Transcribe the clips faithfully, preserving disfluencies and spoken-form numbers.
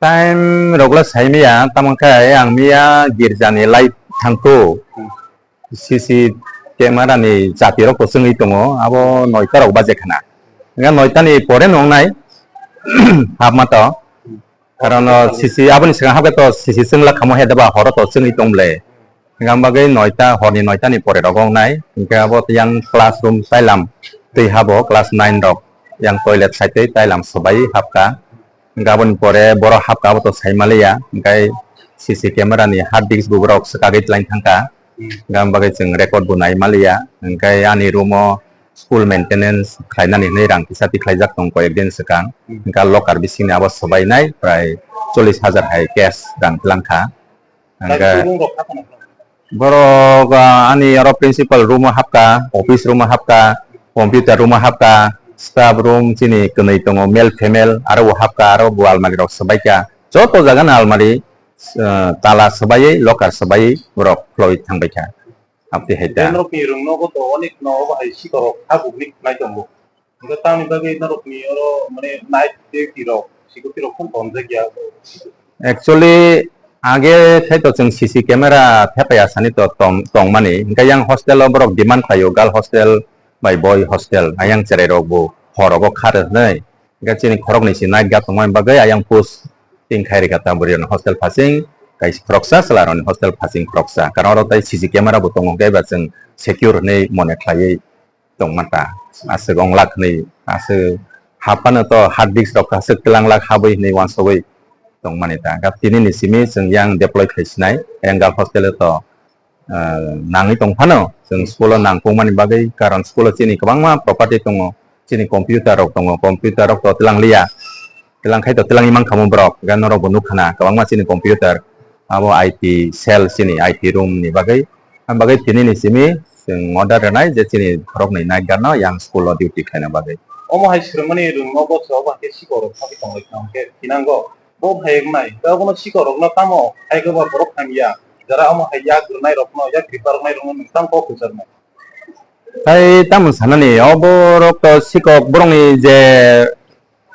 Time rok le sai maya, tamo khe ang maya girja ni light thangkhu. Hmm. C C camera ni chati rok to chwngwi tongo, abo noita rok baje khna. Nga noita ni pore no wngnai hapma to. Karon, uh, C C aboni swkang hapkhe to C C chwngla khamo he deba horo to chwngwi tong ble. Hingkha bagwi noita, horni noita ni pore rogo wngnai. Hingkhe abo yang classroom tailam twi habo class nine rok. Yang toilet side twi tailam swbai hapkha. Hingkhe aboni pore borok hapkha abo to sai maliya. Hingkhe C C camera ni hard disk bo borok swkagwi tlang thangkha. Hingkhe aboni bagwi chwng record bo nai maliya. Hingkhe ani room o school maintenance khlainani hinwi rang kisa tikhlaijak tong koyek din swkang. Hmm. Hingkha locker bisingni abo swbainai prai chollish hajar hai cash rang twlangkha. Hingkha borok, ah, ani oro principal room o hapkha, office room o hapkha, computer room o hapkha, staff room chini kwnwi tongo, male female aro bo hapkha, aro bo almari rok swbaikha. Joto jaga no almari, ah, tala swbaiwi, locker swbaiwi borok khwlaiwi thangbaikha. Aboni hai ta. Norokni rwngnogo to onek no obo hai sikorok habukni khnai tongo. Hingkhe tamni bagwi norokni oro mane night duty rok, security rok phano tonjak ya. Actually, age khai to chwng C C camera thepaya sani to tong, tongmani. Hingkhe yang hostel o borok demand khlaio, girl hostel bai boy hostel. Ayang cherai rok bo hor rogo kha rw hwnwi. Hingkhe chini khoroknwi se night guard tongmani bagwi ayang post tin khai rikha ta bwrwi rokni hostel phasing kaisa khoroksa, chwla rokni hostel phasing khoroksa. Karon oro tai C C camera bo tongo, hwnkhe ba chwng secure hwnwi mone khlaiwi tongma ta. Aswk wnglak hwnwi, aswk haphano to hard disk rok aswk twlanglak habwi hwnwi uansugwi tongmani ta. Hwnkhe tini ni simi chwng yang deploy khai sinai, yang girl hostel o to ah, nangwi tong phano, chwng school o nangkukmani bagwi, karon school o chini kwbangma property tongo, chini computer rok tongo, computer rok to twlang liya, twlang khai to twlangwi mankha mo borok, hwnkhe norok bo nukha na kwbangma chini computer, abo I T cell chini I T room ni bagwi, aboni bagwi tini ni simi chwng order rwnai je chini khoroknwi night guard no yang school o duty khlaina bagwi. Omo hai swrwngmani rwngnogo se obo hai khe sikorok thangwi tonglai kha hwnkhe thinango. Bo phai wngnai, tei abono sikorokno tamo hai khe ba borok hamya, jara omo hai yak rwnairok no, yak riparoknairok no nwng tamo kok kwchar nai. Tai tamo sanani, o borok to sikok borokni je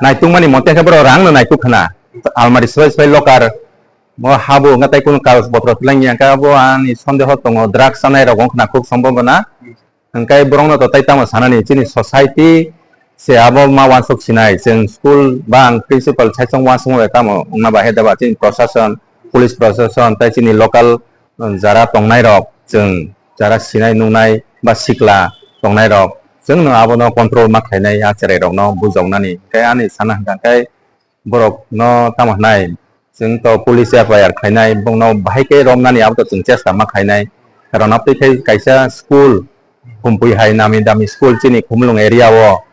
naitukmani mote khe borok rang no naituk khna, almari swbai swbai locker, bo habo wngkha tai kunu kagoj potro twlangya khe abo ani sondeho tongo, drugs chanairok wngkha na khub sombobona. Hwnkhe borokno to tai tamo sanani, chini society se abo ma uansuk sinai, chwng school ba ang principal saichung uansukma bai tamo wngma bahai da ba, chini prosason, police prosason, tai chini local, um, jara tongnairok, chwng jara sinai nuknai ba sikla tongnairok, chwngno abono control ma khlainai, a cherairokno bujoknani. Hwnkhe ani sana hwnkha khe, borok no tamo hwnai, chwng to police F I R khlainai, bongno bahai khe romnani abo to chwng chesta ma khlainai. Karon aboni khai kaisa school, Humpui hai nami dami school chini Khumulwng area o,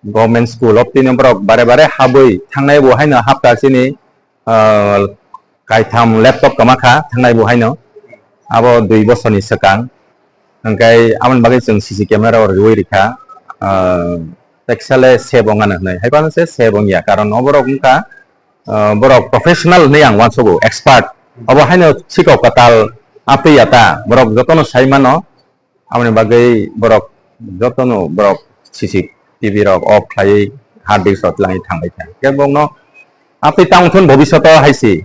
government school, oboni borok bare bare habwi thangnai, bo haino hapta chini, ah, kaitham laptop kwma kha thangnai bo haino, abo dui bosorni swkang. Hwnkhe aboni bagwi chwng C C camera o rwui rikha, ah, teksa le save wngnani hwnwi. Hai phano se save wngya, karon o borok wngkha, ah, borok professional hwnwi ang uansugo, expert. Obo haino sikok kwtal aptwi ya ta, borok jotono sai mano. Aboni bagwi borok jotono borok C C T V rok off khlaiwi hard disk rok twlangwi thangbai kha. Khe bokno aptwi tamo thun bobishoto hai si.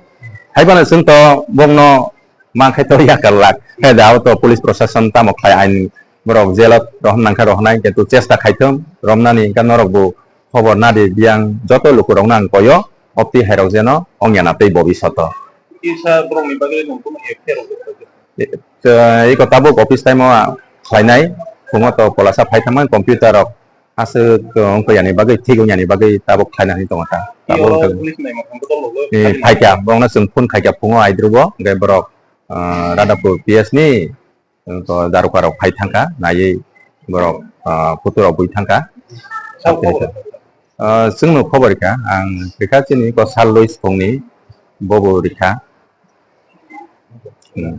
Hai phano chwng to bokno mankhe to yakar lak. Khe da o to police prosason tamo khlai ain borok jail o rohon nangkha rohonai, kintu chesta khai thung romnani, hwnkhe norok bo khobor nadi biyang joto lukurokno ang koyo, opti hairok jeno ongya na tei bobishoto. Kisa borokni bagwi nwng kunu F I R rok rwkha khe? E, e, iko tabuk office time o khlainai, phungo to kolasa phai thangmani computer rok aswk wngkha yani bagwi, thik wngya ni bagwi tabuk khlaina hinwi tongo ta. Tabuk oro wngkha. Police naima thangkhe tonglo, e, khaina. Phaikha, borokno chwng phone khaikha phungo aidrugo, hwnkhe borok, ah, Radhapur P S ni to daruka rok phai thangkha, naiwi borok, ah, photo rok bui thangkha. Sabo khobor? Ah, chwngno khobor rikha, ang rikha chini ko sal Louis Phungni bobo rikha. Hmm.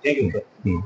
Thank you, sir. Hmm.